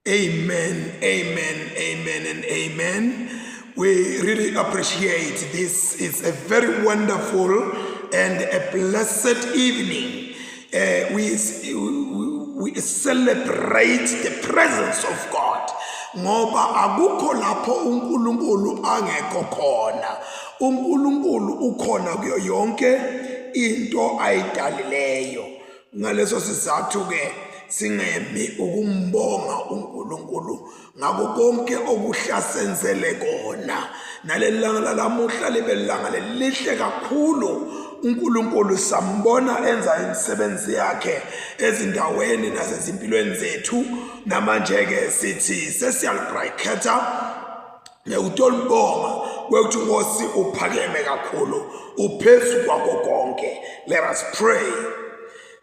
Amen, amen, amen, and amen. We really appreciate this. It's a very wonderful and a blessed evening. Uh, we, we celebrate the presence of God. Ngoba akukho lapho uNkulunkulu angekho khona. uNkulunkulu ukhona kuyo yonke into ayidalileyo. Ngaleso sizathu-ke singemi ukumbonga uNkulunkulu ngako konke okuhlasenzele kona. Naleli langa lalamuhla libe lilanga lelihle kakhulu. uNkulunkulu sambona enza imisebenzi yakhe ezindaweni nasezimpilweni zethu. Namanje-ke sithi sesiyalibhrayikhetha ngekutolibonga kwekuthi Nkosi uphakeme kakhulu uphezu kwakho konke. Let us pray.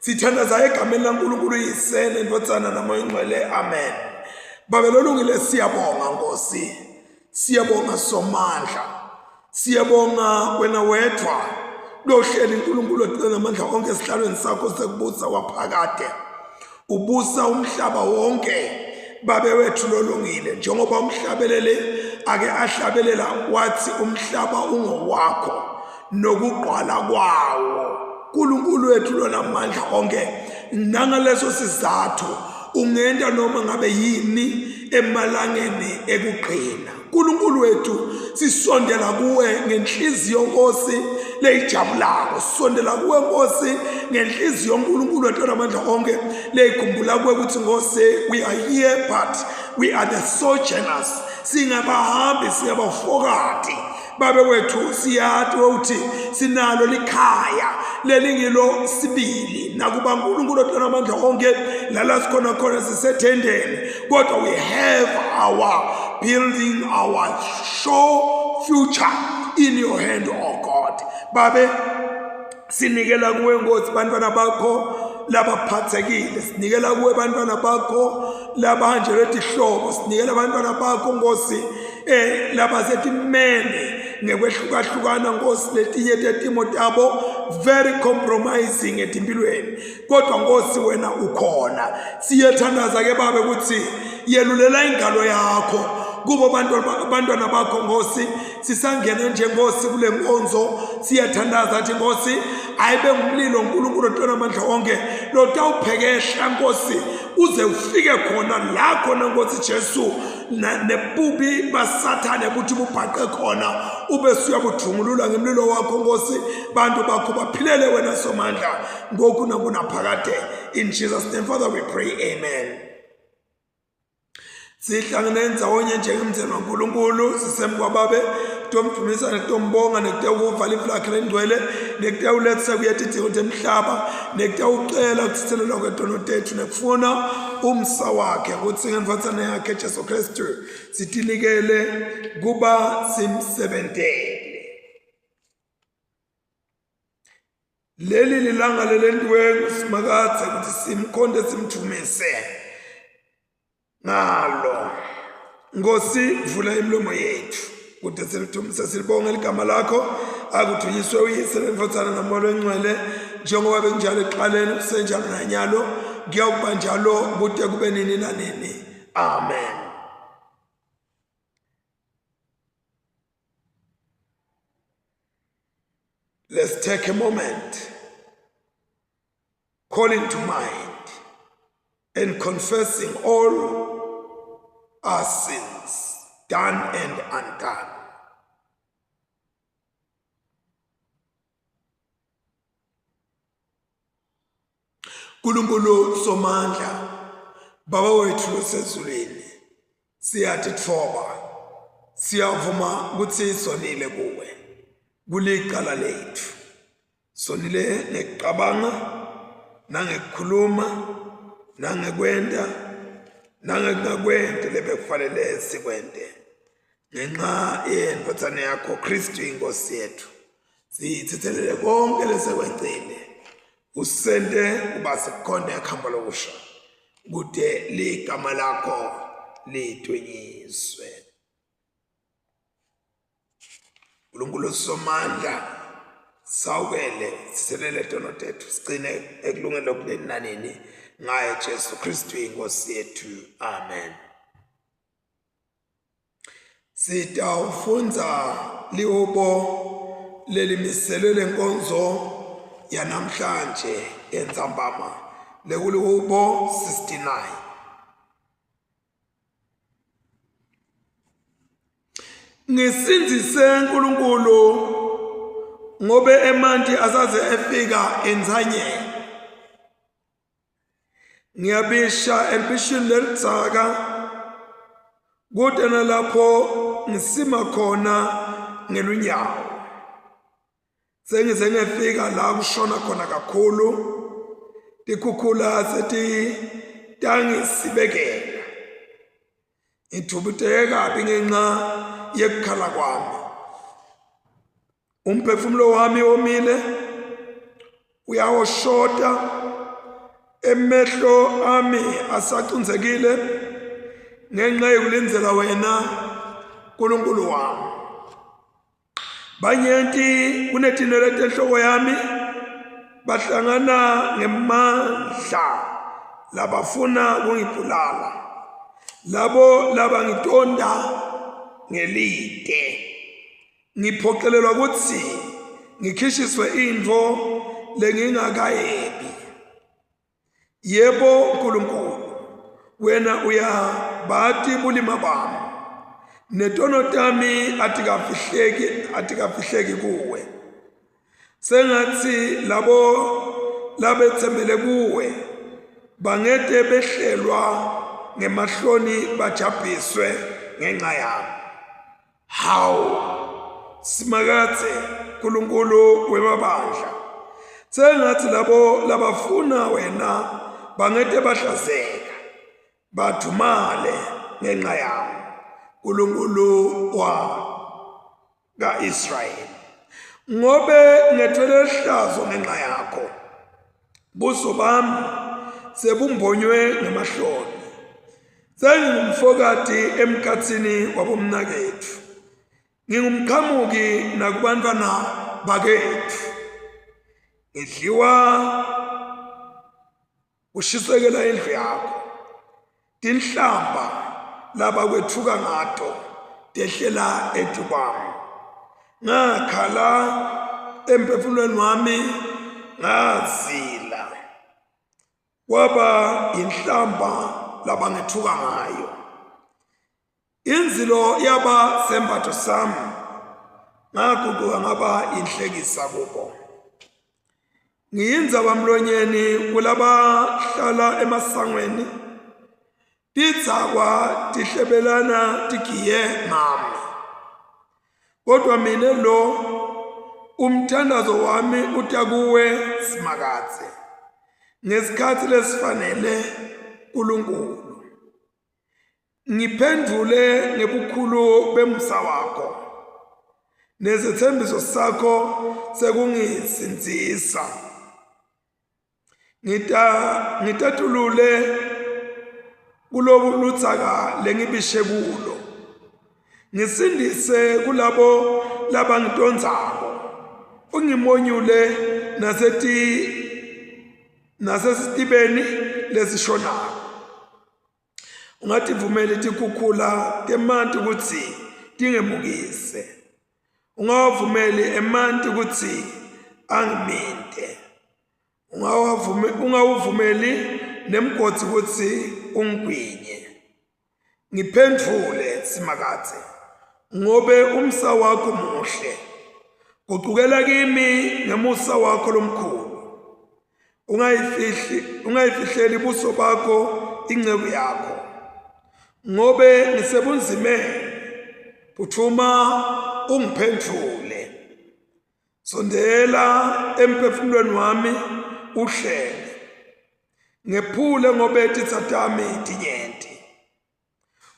Sithandaza egameni laNkulunkulu Yise neNdvodzana naMoya oNgcwele, amen. Babe lolungile, siyabonga Nkosi, siyabonga Somandla, siyabonga wena wedwa lohleli uNkulunkulu ogcina amandla onke esihlalweni sakho sekubusa kwaphakade. Ubusa umhlaba wonke babe wethu lolungile, njengoba umhlabeleli ake ahlabelela wathi umhlaba ungowakho nokugqwala kwawo. uNkulunkulu wethu lonamandla onke, nangaleso sizathu ungenta noma ngabe yini emalangeni ekugcina. uNkulunkulu wethu, sisondela kuwe ngenhliziyo Nkosi leyijabulako. Sisondela kuwe Nkosi ngenhliziyo uNkulunkulu wethu onamandla onke leyikhumbula kuwe ukuthi Nkosi, we are here but we are the sojourners. Singabahambi, singabafokati. Babe wethu, siyati ukuthi sinalo likhaya lelingilo sibili, nakuba uNkulunkulu othola amandla onke lala sikhona khona sisethendeni, kodwa we have our building, our sure future in your hand, oh God. Babe, sinikela kuwe Nkosi bantwana bakho labaphathekile, sinikela kuwe bantwana bakho labahanjelwe tihlobo, sinikela abantwana bakho Nkosi labasetimene ngekwehlukahlukana Nkosi, letinye tetimo tabo very compromising etimpilweni, kodwa Nkosi wena ukhona. Siyethandaza ke babe ukuthi yelulela ingalo yakho kubo bantwana bakho Nkosi. Sisangene nje Nkosi kule nkonzo, siyathandaza athi Nkosi ayibe ngumlilo uNkulunkulu othola amandla onke lotawuphekehla Nkosi uze ufike khona la khona Nkosi Jesu, nebubi basathane buthi bubhaqe khona, ube suyabudungulula ngemlilo wakho Nkosi, bantu bakho baphilele wena Somandla ngoku nakunaphakade. In Jesus name Father we pray, amen. Sihlangene ndzawonye njengemndeni waNkulunkulu, sisemkwababe kutomdumisa nekutombonga nekutewukuva livi lakhe lengcwele nekutewuletsa kuye tidzingo temhlaba nekutewucela kuthethelelwa kwetono tethu nekufuna umsa wakhe kutsi ngendvodzana yakhe Jesu Kristu sitinikele kuba simsebentele. Leli lilanga lelentiwe nguSimakadze ukuthi simkhonte simdvumise ngalo. Nkosi, vula imilomo yethu kude silidvumise silibonge ligama lakho. Akudunyiswe uYise neNdvodzana naMoya loNgcwele, njengoba bekunjalo ekuqaleni kusenjalo nanyalo, kuyawukuba njalo kude kube nini nanini. Amen. Let's take a moment, calling to mind and confessing all our sins, done and undone. Nkulunkulu Somandla, Baba wethu losezulwini, siyatitfoba, siyavuma ukuthi sonile kuwe, kulicala lethu. Sonile ngekucabanga, nangekukhuluma, nangekwenta, nangekungakwenti lebekufanele sikwente. Ngenxa yendvodzana yakho Kristu inkosi yethu, sithethelele konke lesekwentile, usente kuba sikukhonde ekhamba lokusha, kude ligama lakho lidwenyiswe. Nkulunkulu Somandla, sawukele sithelele tono tethu, sigcine ekulungeni lokunini nanini, ngaye Jesu Kristu inkosi yethu. Amen. Sitawufundza lihubo lelimiselwe lenkonzo yanamhlanje entsambama lekulihubo 69. Ngisindzise Nkulunkulu ngobe emanti asaze efika entsanyeni. Ngiyabisha empishini lelidzaka kude nalapho ngisima khona ngelunyawo. Sengize ngefika la kushona khona kakhulu tikhukhula setitangisibekela. Ngithubuteke kabi ngenxa yekukhala kwami. Umphefumulo wami womile uyawoshota emehlo ami asacunzekile ngenxa yokulindzela wena Nkulunkulu wami. Banyenti kunetinwele tenhloko yami bahlangana ngemandla labafuna kungibulala labo labangitonda ngelite. Ngiphoqelelwa kutsi ngikhishiswe intfo lengingakayebi. Yebo Nkulunkulu, wena uyabati bulima bami, netono tami atikafihleki atikafihleki kuwe. Sengatsi labo labetsembele kuwe bangete behlelwa ngemahloni bajabhiswe ngenxa yami. Hawu Simakadze Nkulunkulu wemabandla sengathi labo labafuna wena bangete bahlazeka badumale ngenxa yami Nkulunkulu wa kaIsrayeli ngobe ngethwele ihlazo ngenxa yakho buso bami sebumbonywe ngemahloni Sengingumfokati emkhatsini wabomnaketfu. Ngingumqhamuki nakubantwana baketfu. Ngidliwa kushisekela indlu yakho. Tinhlamba labakwetfuka ngato tehlela etikwami. Ngakhala emphefumulweni wami ngazila. Kwaba yinhlamba labangethuka ngayo. Inzilo yaba sembatho sami, ngaguquka ngaba inhlekisa kubo. Ngiyindzaba mlonyeni kulabahlala emasangweni, tidzakwa tihlebelana tigiye ngami. Kodwa mina lo umthandazo wami uta kuwe Simakadze ngesikhathi lesifanele uNkulunkulu. Ngiphendvule ngebukhulu bemusa wakho nezethembiso sakho sekungisindzisa. Ngita ngitatulule kulobu ludzaka lengibishe kulo. Ngisindise kulabo labangitondzako. Ungimonyule naseti nasesitibeni lesishonako. Ungativumeli tikhukhula temanti kutsi tingemukise. Ungawavumeli emanti kutsi angiminte. Ungawuvumeli nemgodzi kutsi ungigwinye. Ngiphendvule Simakadze, ngobe umsa wakho muhle. Gucukela kimi ngemusa wakho lomkhulu. Ungayifihli ungayifihleli buso bakho inceku yakho. Ngobe ngisebunzimeni, phuthuma ungiphendvule. Sondela emphefumulweni wami uhlenge. Ngephule ngobe titsa tami tinyenti.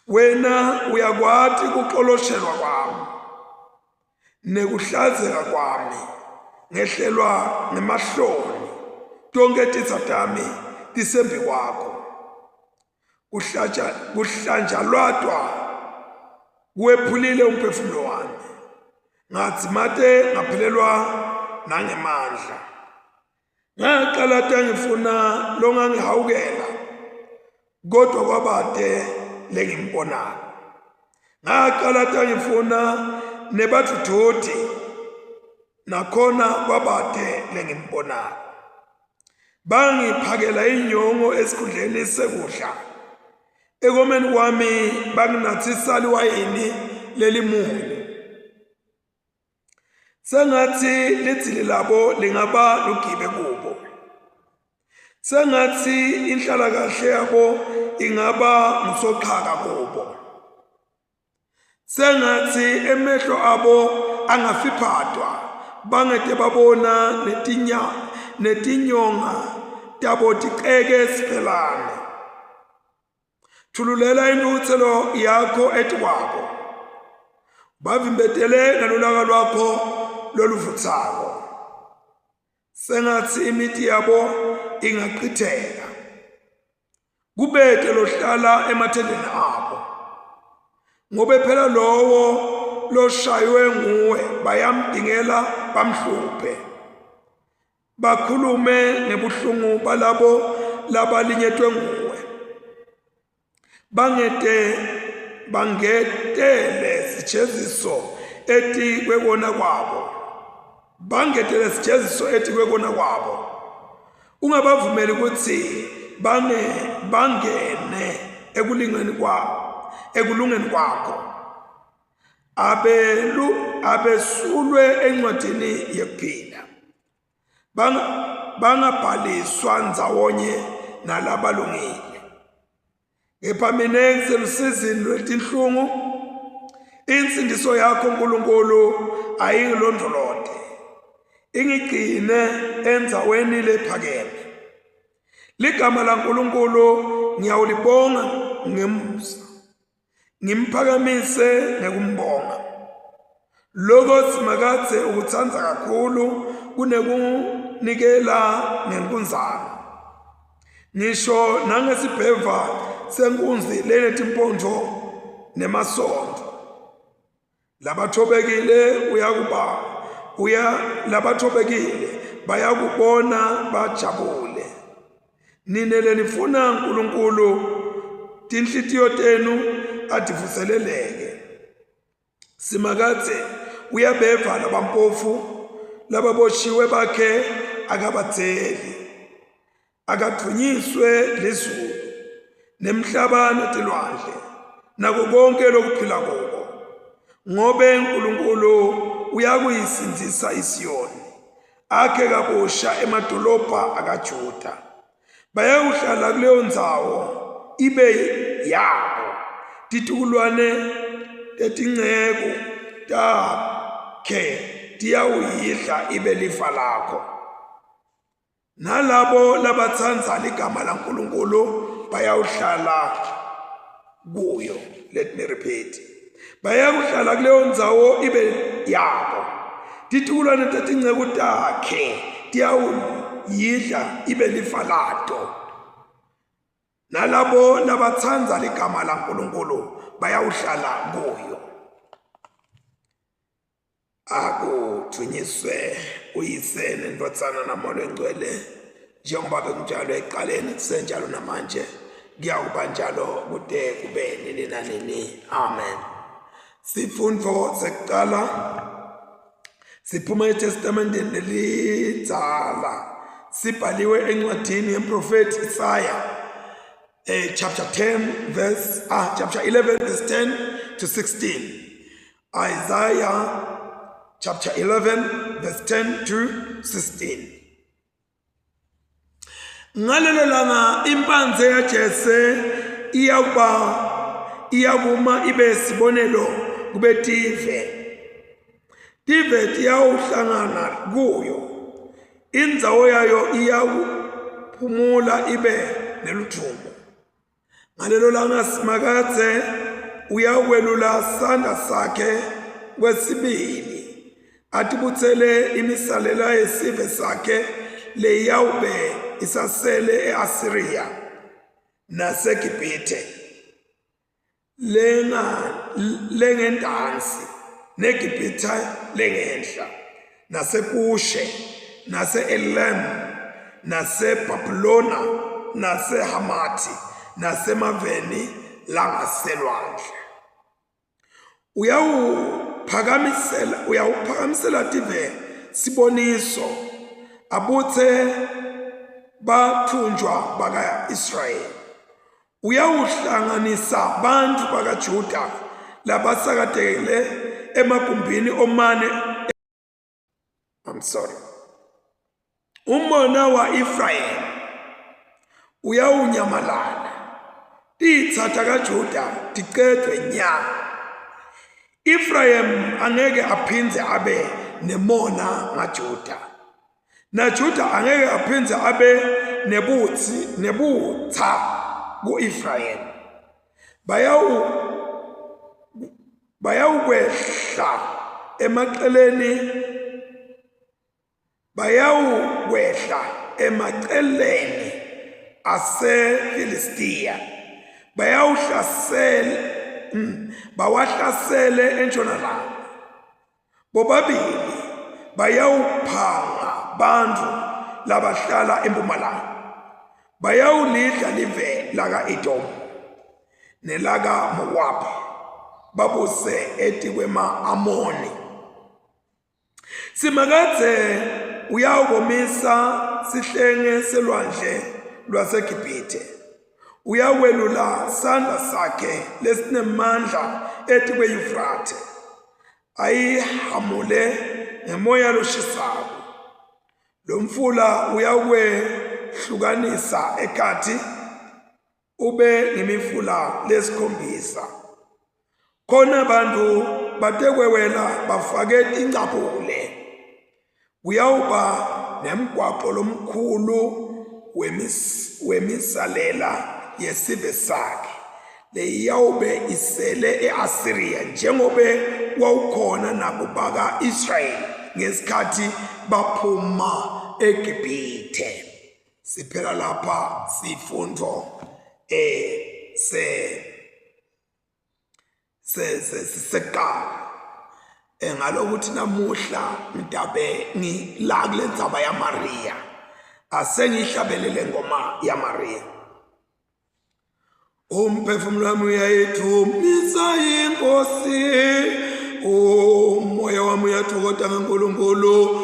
Wena uyakwati kuxoloshelwa kwami nekuhlazeka kwami ngehlelwa ngemahloni tonkhe titsa tami tisembi kwakho kuhlatsha kuhlanjalwatwa kuwephulile umphefumulo wami ngadzimate ngaphelelwa nangemandla Ngaqalata ngifuna longangihawukela kodwa kwabate lengimbonako. Ngaqala ngifuna nebathududi nakhona kwabade lengimbonayo. Bangiphakela inyongo esikhundleni sekudla. Ekomeni kwami banginathisa liwayini lelimunyu. Sengathi lidzili labo lingaba lugibe kubo. Sengathi inhlalakahle yabo ingaba ngusoxhaka kubo. Sengathi emehlo abo angafiphatwa bangete babona netinya netinyonga tabo ticeke siphelane. Thululela intukuthelo yakho etikwabo. Bavimbetele ngalolaka lwakho loluvuthako. Sengathi imiti yabo ingachitheka. Kubete lohlala emathendeni abo. Ngobe phela lowo loshaywe nguwe bayamdingela bamhluphe. Bakhulume ngebuhlungu balabo labalinyetwe nguwe. Bangete bangetele sijeziso etikwekona kwabo. Bangetele sijeziso etikwekona kwabo. Ungabavumeli ukuthi bange bangene ekulingeni kwabo ekulungeni kwakho. Abelu abesulwe encwadini yekuphila. Bangabhaliswa ndzawonye nalabalungile. Kepha mina ngiselusizini lwetinhlungu, insindiso yakho Nkulunkulu ayingilondolote, ingigcine endzaweni lephakeme. Ligama laNkulunkulu ngiyawulibonga ngemusa. Ngimphakamise ngekumbonga. Loko Simakadze ukutsandza kakhulu kunekunikela ngenkunzana. Ngisho nangesibheva senkunzi lenetimpondo nemasondo. Labathobekile uyakuba uya labathobekile bayakubona bajabule. Nine lenifuna uNkulunkulu tinhlitiyo tenu ativuseleleke. Simakadze uyabeva labampofu lababoshiwe bakhe akabadzeli. Akadvunyiswe lizulu nemhlaba netilwandle nako konke lokuphila kuko ngobe uNkulunkulu uyakuyisindzisa iSiyoni akhe kabusha emadolobha akaJuda. Bayawuhlala kuleyo ndzawo ibe yabo titukulwane tetinceku takhe tiyawuyidla ibe lifa lakho. Nalabo labatsandza ligama laNkulunkulu bayawuhlala kuyo. Let me repeat. Bayakuhlala kuleyo ndzawo ibe yabo. Titukulwane tetinceku takhe tiyawuyidla ibe lifa lato. Nalabo labatsandza ligama laNkulunkulu bayawuhlala kuyo. Akudvunyiswe uYise neNdvodzana naMoya Longcwele, njengoba bekunjalo ekuqaleni kusenjalo namanje, kuyawuba njalo kude kube nini nanini. Amen. Sifundvo sekuqala siphuma eTestamenteni lelidzala sibhaliwe encwadini yemprofethi Isaya chapter 10 verse chapter 11 verse 10 to 16. Isaiah chapter 11 verse 10 to 16. Ngalelo langa impanze yaJese iyakuba iyakuma ibe sibonelo kubetive. Tive tiyawuhlangana kuyo. Indzawo yayo iyawuphumula ibe neludvumo. Ngalelo langa Simakadze uyakwelula sandla sakhe kwesibili atibutsele imisalela yesive sakhe leyawube isasele e-Asiriya naseGibhithe. Lenga lengentansi neGibhithe lengenhla naseKushe nase-Elam naseBhabhulona naseHamathi nasemaveni langaselwandle. Uyawuphakamisela uyawuphakamisela tive siboniso abutse bathunjwa baka-Israyeli. Uyawuhlanganisa bantfu bakaJuda labasakatekele emagumbini omane I'm sorry. Umona wa-Efrayimi uyawunyamalala, titsa takaJuda ticedvwe nya. Efrayimi angeke aphindze abe nemona ngaJuda, naJuda angeke aphindze abe nebutsi nebutsa ku-Efrayimi. Bayawu bayawukwehla emaceleni bayawukwehla emaceleni aseFilistiya bayawuhlasela bawahlasele entshonalanga bobabili bayawuphanga bantfu labahlala empumalanga bayawulidla live laka-Edomu nelakaMowabi babuse etikwema-Amoni. Simakadze uyawukomisa sihlenge selwandle lwaseGibhithe. Uyawelula sandla sakhe lesinemandla etikweyufrathe, ayihamule ngemoya loshisako. Lo mfula uyawukwehlukanisa ekhathi ube ngemifula lesikhombisa khona bantu batekwewela bafake tincabule kuyawuba nemgwaqo lomkhulu wemisalela yesive sakhe leyawube isele e-Asiriya njengobe wawukhona nakubaka-Israyeli ngesikhathi baphuma eGibhithe. Siphela lapha sifundo eh se se sekuqala eh ngalokuthi namuhla ngidabe ngila kule ndzaba yaMaria asengihlabelele ngoma yaMaria. Umphefumulo wami uyayidumisa inkosi, umoya wami uyathokoza ngaNkulunkulu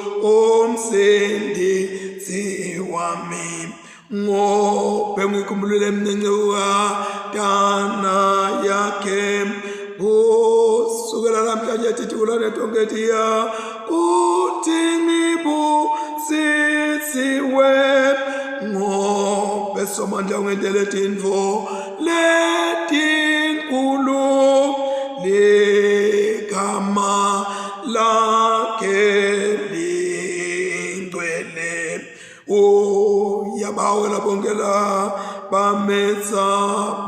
umsindisi wami, ngobe ngikhumbulile mncencewukatana yakhe kusukela namhlanje titukulwane tonke tiya kuthi ngibusisiwe ngobe somandla ungentele tintfo letinkulu ligama lakhe lingcwele. Uyabawela bonke la bametsa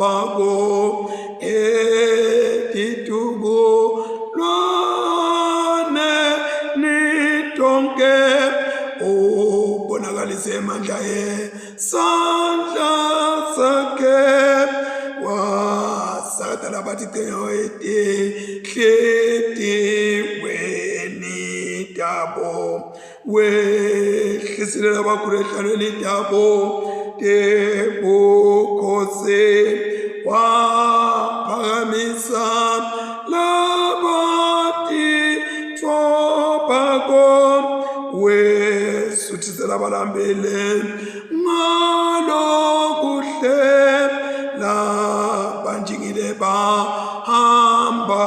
bako etitukulwane nitonke ubonakalise emandla esandla sakhe wasakata labathi hletiweni tabo wehlisile labakhulu ehlalweni tabo tebukhosi waphakamisa labatitfobako wesuthise labalambile ngalokuhle labanjingile bahamba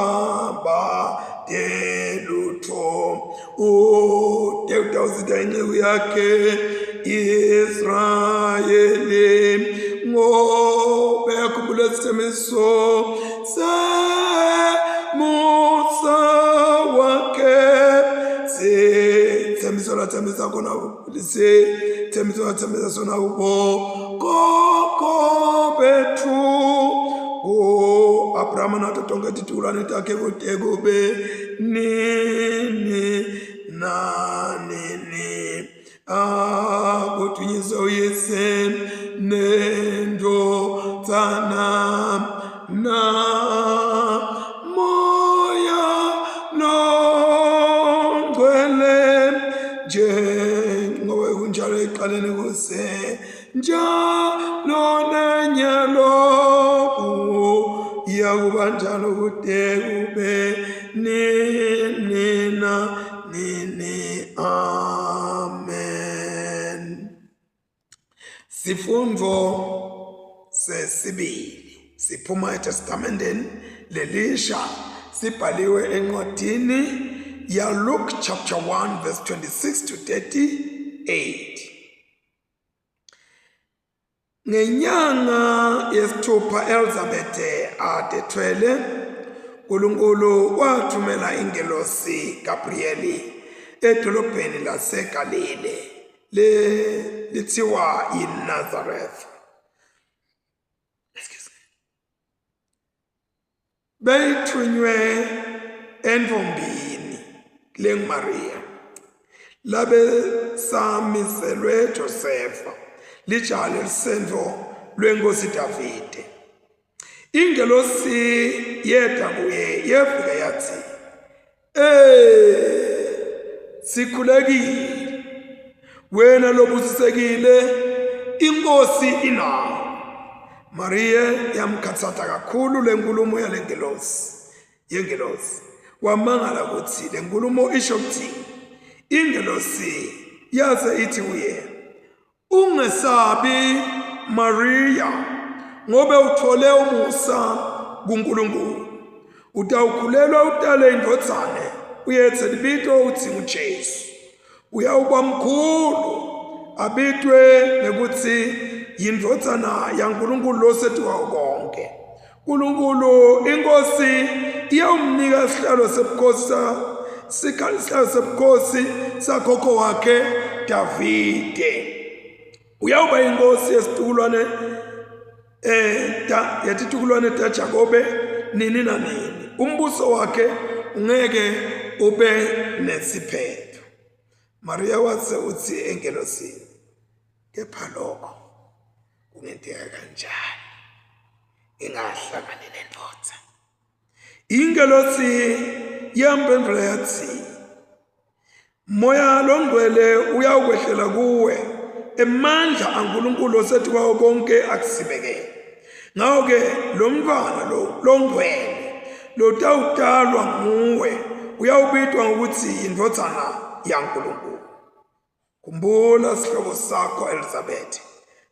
batelutho Ude uDavide inceku yakhe Israyeli ngoba yakhumbula isithembiso semusa wakhe sithembiso lathembisa khona sithembiso lathembisa sona kubo khokho bethu ku-Abrahama nato tonke titukulwane takhe kude kube nini nanini akudunyiswe uyise nendvodzana na moya longcwele njengoba kunjalo ekuqaleni kuse njalo nanyalo kuya. Kuyakuba njalo kude kube nini na nini. Amen. Sifundvo sesibili siphuma eTestamenteni lelisha sibhaliwe encwadini ya Luke chapter 1 verse 26 to 38. Ngenyanga yesithupha Elizabethe adethwele, uNkulunkulu wathumela ingelosi Gabrieli edolobheni laseGalile le lithiwa yiNazareth. Excuse me. Beyithunywe entombini lenguMariya labe samiselwe Josefa lijaha lelisendvo lwenkosi Davide. Ingelosi yeda kuye yefika yathi, "Eh, sikhulekile wena lobusisekile, inkosi inawe." Mariya yamkhathaza kakhulu lenkulumo yalengelosi yengelosi. Wamangala ukuthi lenkulumo isho ukuthini. Ingelosi yase ithi kuye, Ungesabi Maria, ngobe uthole umusa kuNkulunkulu. Utawukhulelwa utale indvodzane, uyethe libito uthi nguJesu. Uyawuba mkhulu, abitwe ngekutsi yindvodzana yaNkulunkulu losetikwawo konke. Nkulunkulu inkosi iyawumnika isihlalo sebukhosi sihlalo sebukhosi sakhokho wakhe Davide. Uyawuba inkosi yesitukulwane eh yetitukulwane taJakobe nini nanini. Umbuso wakhe ungeke ube nesiphetho. Maria wase uthi engelosini, kepha lokho kungenteka kanjani ngingahlangani nendoda? Ingelosi yamphendula yathi, Moya longcwele uyawukwehlela kuwe, emandla aNkulunkulu osethi kwawo konke akusibekele. Ngakho-ke lo mntwana lo longcwele lotawutalwa nguwe uyawubitwa ngokuthi yindvodzana yaNkulunkulu. Khumbula sihlobo sakho Elizabeth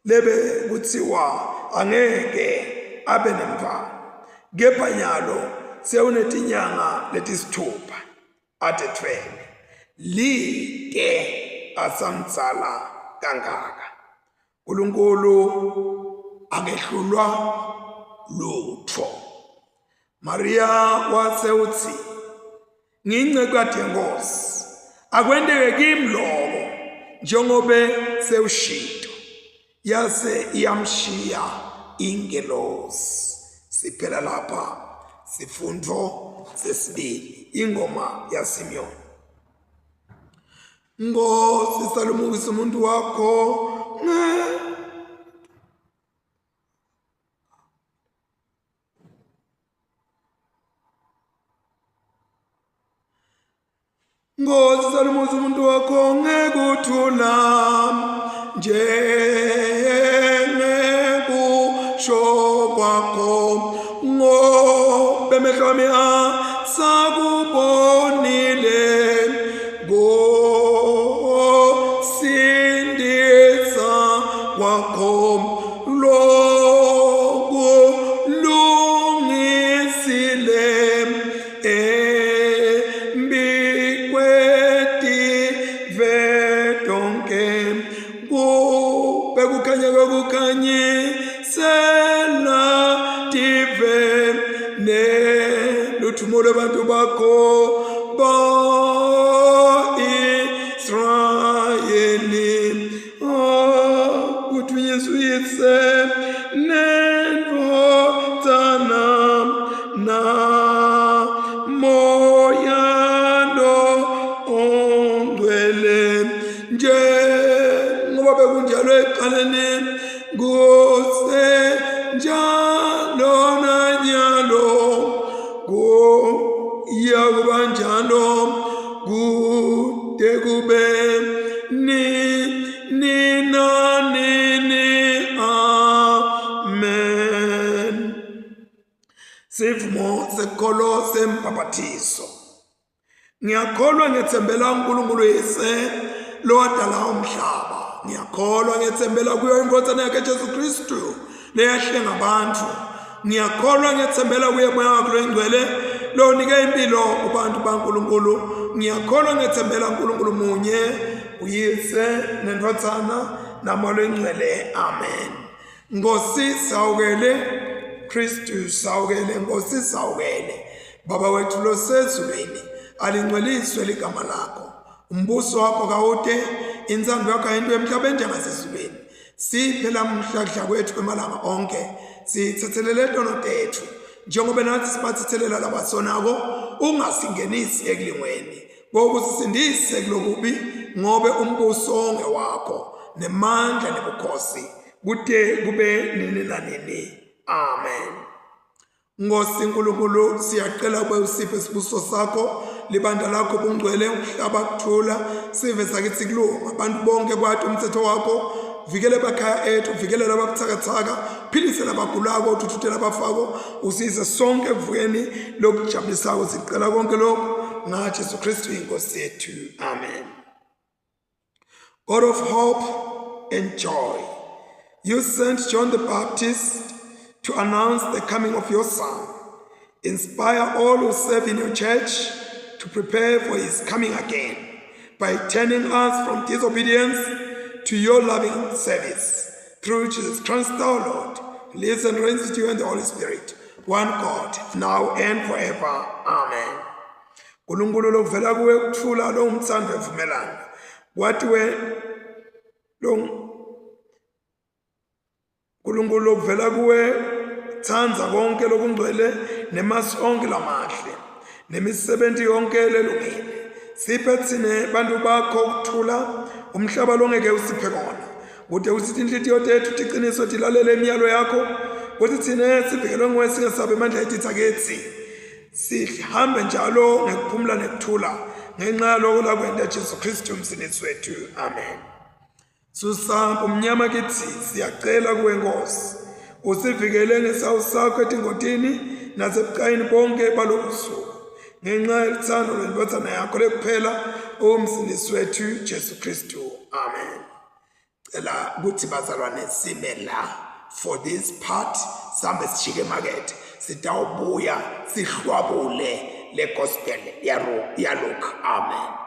lebe kuthiwa angeke abe nemntfwana, kepha nyalo sewunetinyanga letisithupha atethwele, lite asamdzala kangaka. Nkulunkulu akehlulwa lutfo. Maria wase utsi, Ngiyincekukati yeNkosi, akwenteke kimi loko njengobe sewushito. Yase iyamshiya ingelosi. Siphela lapha sifundvo sesibili, ingoma yaSimiyoni. Nkosi salumukisa umuntu wakho nge Nkosi salumuza umuntu wakho ngekuthula njengekusho kwakho ngoba emehlo ami asakubonile kusindisa kwakho loku lungisile embikwetive tonke kube kukhanya kokukhanyisela tive neluthumo lwabantu bakho ba-Israyeli. Kuthunyiswise nendvodzana na moya lo ongcwele njengoba bekunjalo ekuqaleni kuse njalo nanyalo kuyakuba njalo kude kube nini nanini. Amen. Sivumo sekholo sembhabhathiso. Ngiyakholwa ngethembela uNkulunkulu Yise lowadala umhlaba. Ngiyakholwa ngethembela kuyo iNdodana yakhe Jesu Kristu leyahlenga abantu. Ngiyakholwa ngethembela kuye Moya wakhe loyingcwele lonike impilo kubantu baNkulunkulu. Ngiyakholwa ngethembela uNkulunkulu munye uYise neNdvodzana naMoya loyingcwele. Amen. Nkosi sawukele Kristu sawukele Nkosi sawukele Baba wethu losezulwini alingcweliswe ligama lakho umbuso wakho kawude intsando yakho ayinto emhlabeni njengasezulwini siphe lamuhla kudla kwethu kwemalanga onke sithethelele tono tethu njengoba nathi sibathethelela labasonako ungasingenisi ekulingweni Ngokusisindise kulokubi ngobe umbuso ngewakho nemandla nebukhosi kude kube nini nanini. Amen. Nkosi uNkulunkulu siyacela ukuba usiphe isibusiso sakho libandla lakho bungcwele umhlaba kuthula sive sakithi kulunga abantu bonke kwathi umthetho wakho vikele abakhaya ethu vikele lababuthakathaka philise labagulako uthuthutele abafako usize sonke ekuvukeni lokujabulisako sicela konke lokhu ngaJesu Kristu inkosi yethu amen God of hope and joy you sent John the Baptist to announce the coming of your son inspire all who serve in your church to prepare for his coming again by turning us from disobedience to your loving service through Jesus Christ our Lord, lives and reigns with you and the Holy Spirit, one God, now and forever. Amen. Nkulunkulu lokuvela kuwe ukuthula lo umthando evumelana kwathi we lo Nkulunkulu lokuvela kuwe thanda konke lokungcwele nemasu onke lamahle nemisebenzi yonke lelungile siphe thine bantu bakho ukuthula umhlaba longeke usiphe kona kude usithi inhliziyo tethu tiqiniso tilalele imiyalo yakho kuthi thine sivikelwe nguwe singesabi amandla etitha kithi sihambe njalo ngekuphumula nekuthula ngenxa yaloko lakwenta Jesu Kristu umsindisi wethu amen Susa umnyama kithi siyacela kuwe Nkosi usivikele ngesawu sakho etingotini nasebucayini bonke balobusuku ngenxa yeluthando lwendvodzana yakho lekuphela umsindisi wethu Jesu Kristu amen cela ukuthi bazalwane sime la for this part sambe sijike emakethe sitawubuya sihlwabule le gospel yaluka amen.